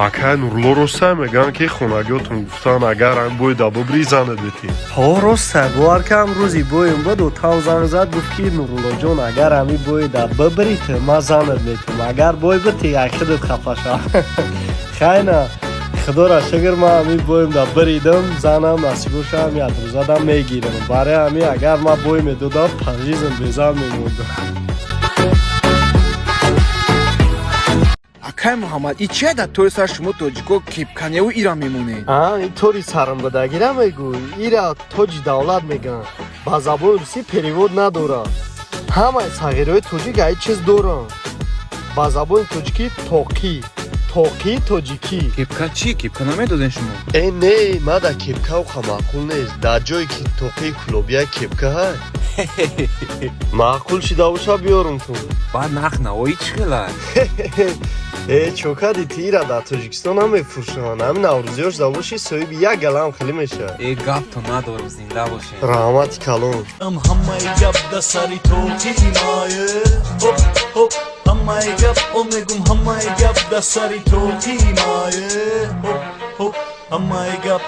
Акай Нурулло, роста мегӯянд, ки хонагиётон гуфтанд, агар ҳам бой да бубрӣ, занат бетӣ? Ҳо, роста. Бовар кам, рӯзи боем буд, отам занг зад, гуфт, ки Нуруллоҷон, агар ҳами бой да бибрит, ман занат метум, агар бой бити, як худат хафа шав. Хайна, худоро шукр, ман ҳами боем да биридам, занам насибошам як рӯзадам мегирам. Барои ҳами агар ман бой медодам, пажизм безан мемондам. Акай Муҳаммад, и чия дар тори сар шумо тоҷико кепканеву ира мемонед? А, ин тори сармбудагира мегӯй? Ира тоҷи давлат мегӯянд. Ба забони русӣ перевод надорад. Ҳамаи сағирҳои тоҷик аи чиз доранд. Ба забони тоҷикӣ тоқӣ, тоқии тоҷикӣ. Кепка чӣ? Кепка намедоден шумо? Э, не, ма дар кепка уқа маъқул нест. Дар ҷое ки тоқии кулобия, кепка ҳай. Маъқул шида боша, биёрум ту. Баъд нарх навои чӣ хела? Э, чокади ти, ира дар Тоҷикистон намефурӯшанд. Ҳамин наврӯзиёш да боши, соҳиби як галам хеле мешавад. Э, гапто надорам, зинда бошем. Раҳмати калон. Ҳамаи гап да сари тоқи мае, ҳоп, ҳоп, ҳамаи гап, о, мегум, ҳамаи гап да сари тоқи мае, ҳоп, ҳоп, ҳамаи гап.